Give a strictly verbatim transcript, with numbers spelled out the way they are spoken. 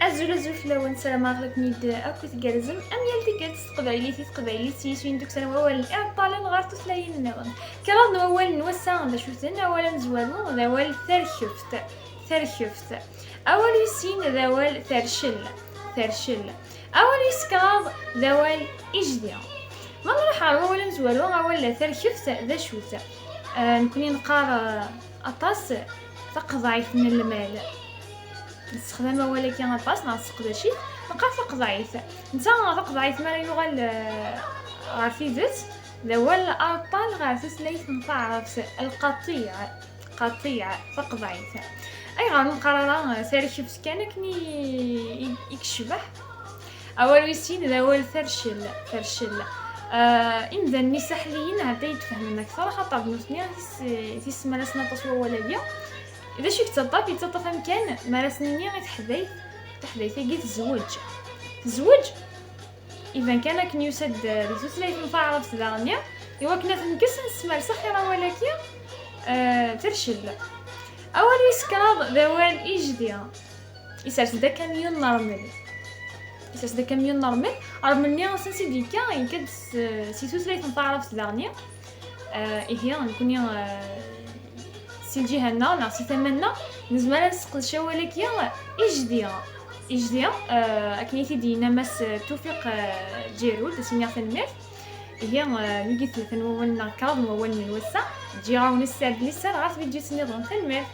Azul, azul fell-awen, ssarameɣ aql-iken-id akk tgerrzem. Am yal tikkelt s teqbaylit i teqbaylit, s yiswi n tukksa n wawalen iɛeṭṭalen ɣer tutlayin nniḍen. Kraḍ n wawalen n wass-a, d acu-ten? Awal amezwaru d awal terkeft. Terkeft. Awal wis sin d awal tercel. Tercel. Awal wis kraḍ d awal ijdi. Ma nruḥ ɣer wawal amezwaru, awal terkeft d acu-t? Eh, nekkni neqqar, eh, aṭas taqeḍɛit n lmal. Nessexdam awal-agi aṭas, neɣ nesseqdac-it, neqqar taqeḍɛit. Netta taqeḍɛit mi ara yuɣal, eh, ɣer tidet, d awal areṭṭal ɣer tutlayt n taɛrabt, lqaṭiɛ. Qaṭiɛ, taqeḍɛit. Ayɣer ur neqqar ara, eh, tarkibt kan akken i, i, i yecbeḥ? Awal wis sin d awal tercel, tercel. Eh, imdanen isaḥliyen ha-t-a i d-fehmen akteṛ, axaṭer d nutni i s-, i s-ismarasen aṭas wawal-agi. D acu i yettaṭṭaf? Yettaṭṭaf amkan mi ara s-nini i teḥdayt, taḥdayt-agi tezweǧ. Tezweǧ? Iban kan akken yusa-d, eh, di tutlayt n taɛrabt daɣenni, i wakken ad t-nekkes, ad nessemres axir awal-agi, eh, tercel. Awal wis kraḍ d awal ijdi. Isers-d akamyun n rrmel. Isers-d akamyun n rrmel. Rrmel-nni s ansi d-yekka, yekka-d s, si tutlayt n taɛrabt daɣenni. Eh, ihi, nekkni, eh, si lǧiha-nneɣ neɣ si tama-nneɣ, nezmer ad nesseqdec awal-agi ijdi. Ijdi, eh, akken i t-id-yenna Mass Tufiq, eh, Ǧirud, ad s-iniɣ tanemmirt. Ihi, eh, wigi tlata n wawalen neɣ kraḍ n wawalen n wass-a, ǧǧiɣ-awen sser d liser ɣer tvidyut nniḍen. Tanemmirt.